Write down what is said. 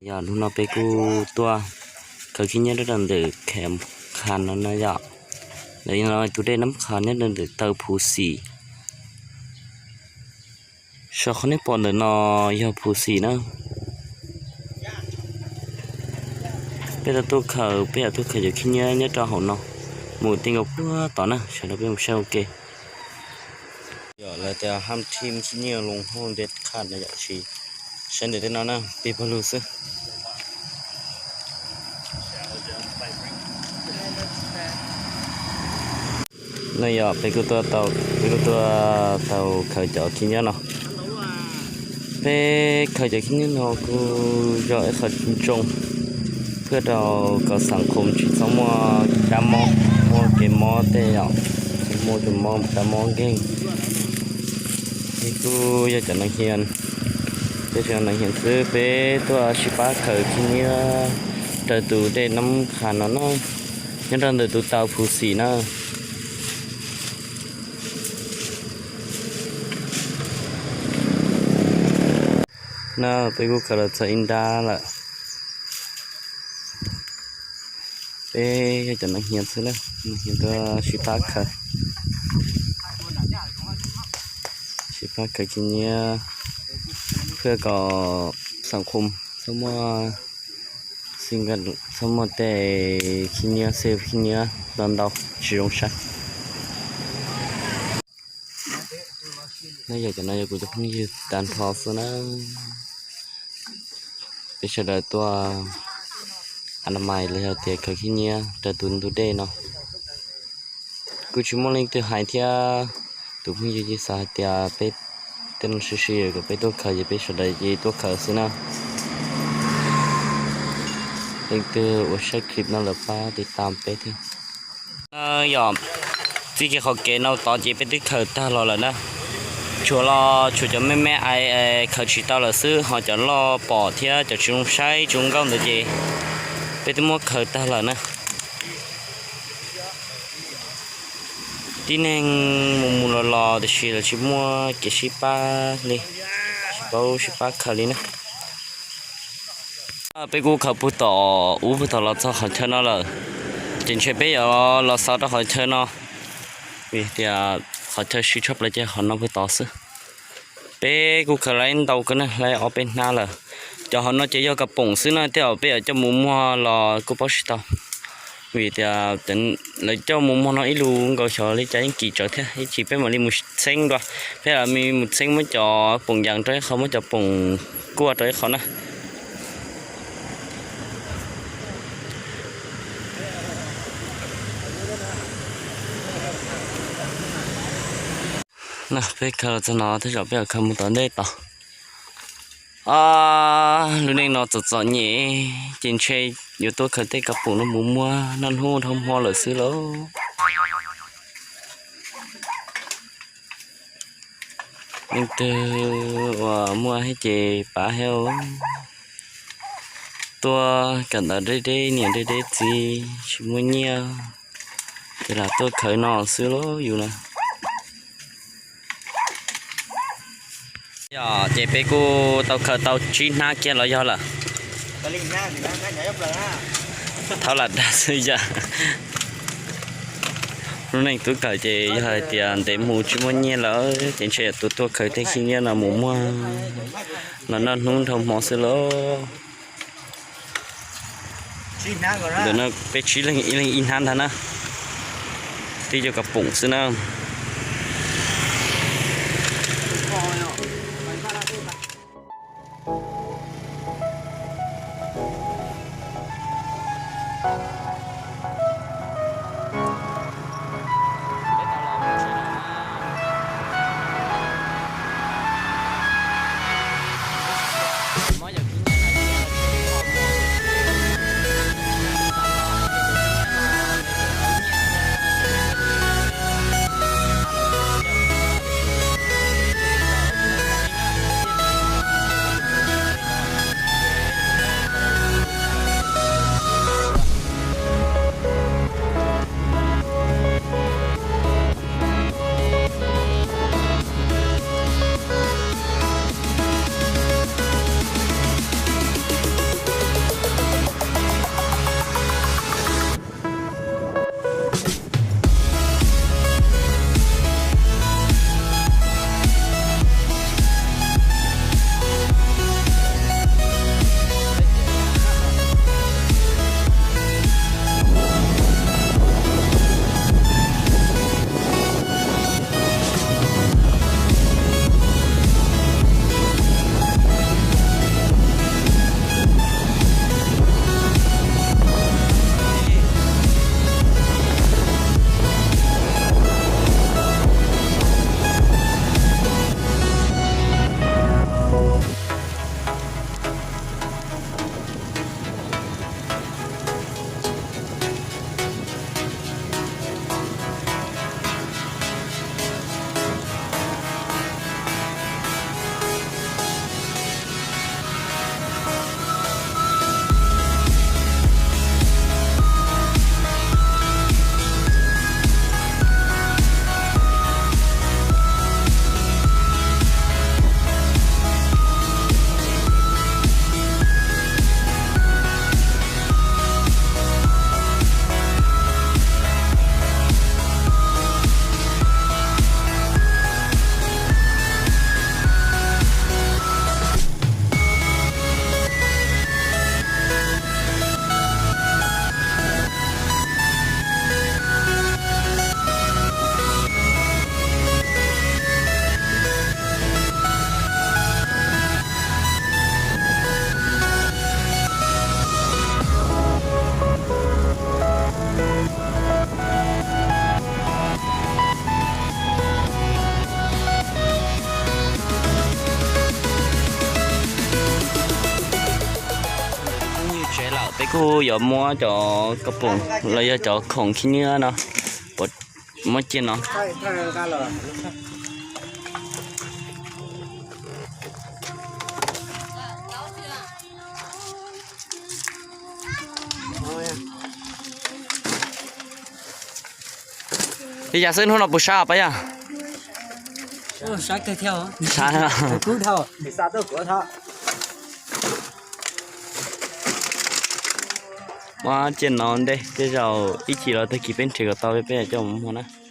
Yog hnub no peb kuj tuaj khaws khib nyiab rau ntawm Kham Khas no na yom. Lawv no tus dej Nab Khas nyob rau ntawm taw Phu Xim. Saum qhov nej pom ntawm no yog Phu Xim na. Peb tau tuaj khaws, peb yog tuaj khaws cov khib nyiab nyob rau hauv no mus ti nkaus puag tod na, sawv daws peb mus saib ua ke. Yog lawv tias ham thim khib nyiab loo hauv dej Kham no yom, tsis saib ntawm tej no na, peb pawg lug xwb. No yog peb kuj tuaj tau, peb kuj tuaj tau khaws cov khib nyiab no. Peb khaws cov khib nyiab no kuj yog ib qho tsoo tsoo, pab rau kom xam khoom tsis txhob muaj dab mob, muaj kev mob tej yom, tsis muaj kev mob dab mob nkeeg. Peb kuj yog cov nas hias, peb tsis yog nas hias xwb, peb tuaj sib pab khaws khib nyiab raws tus dej Nab Khas no na, nyob rau ntawm tus taw Phu Xim na. No peb kuj khaws los txog ib nrab lawm. Peb yog cov nas hias xwb na, nas hias tuaj sib pab khaws, sib pab khaws khib nyiab, pab kom xam khoom txhob muaj, txhob muaj tej khib nyiab, xej khib nyiab ntau ntau tsis zoo saib. No yog cov no yog kuv cov phooj ywg tag nrho xwb na. Peb sawv daws tuaj a na mais los yog tias khaws khib nyiab raws tus ntug dej no. Kuj tsis muaj leej twg hais thiab, tus phooj ywg cia xav hais tias peb tej no sib sib kom peb tuaj khaws ces peb sawv daws cia tuaj khaws xwb na. Leej twg uas saib clip no lawm pab tiv tam peb thiab. Yog txij kiag qhov kev no tod ces peb twb khaws tag los lawm na. Tshuav los tshuav cov me me ais khaws tsis tau lawm xwb, ho cov loj pom thiab cov tsis zoo saib tsis zoo nkauj ntawd ces peb twb muab khaws tag lawm na. Tib neeg mus mus los los tiam sis lawv tsis muaj kev sib pab li, tsis paub sib pab khaws li na. Peb kuj khaws puag tom ub puag tom los txog qhov chaw no lawm, ces ntshe peb yuav los xaus rau qhov chaw no, vim tias qhov chaw siv tshaj plaws ces qhov no puag tod xwb. Peb kuj khaws laib ntau kawg na, laib ob peb hnab lawm. Cov hauv no ces yog kav poom xwb na, tej zaum peb yuav coj mus muag los kuj paub tsis tau, vim tias lawv coj mus muag no ib lus nkaus xyov li cas yeej kim tsawv thiab, ib chim peb mam li mus txheeb dua, peb mam li mus txheeb muab cov poom yas rau ib qho, muab cov poom kuaj rau ib qho na. Peb khaws los txog no tej zaum peb yuav khaws mus tom ntej tod. Lub neej no txom txom nyem, ces ntshe yuav tuaj khaws tej kav poom no mus muag noj hnub nrhau hmo lawm xwb lauj. Leej twg uas muaj thiab ces pab thiab. Tuaj kawm ntawv deb deb niam deb deb txiv tsis muaj nyiaj, ces lam tuaj khaws no xwb lauj yus na. Yog ces peb kuj tau khaws tau tsib hnab kiag los yog lawm. Thaub lam dag xwb yam. Lub neej tub kawm ces yog hais tias ntev mus tsis muaj nyiaj lawm ces ntshe tus tuaj khaws tej khib nyiab no mus muag los noj hnub nrhau hmo xwb lauj. Ntawm no peb tsib leeg ib leeg ib hnab ntag na, twb yog kav poom xwb na. Tsev lawm peb kuj yuav muab cov ko poom los yog cov khoom khib nyiab no, muab cia no. Li cas xwb, hnub no puas sab pab yog? Sab. Muab cia no ntej, tej zaum ib chim los tag kis peb nrhiav kom tau peb coj mus muag na.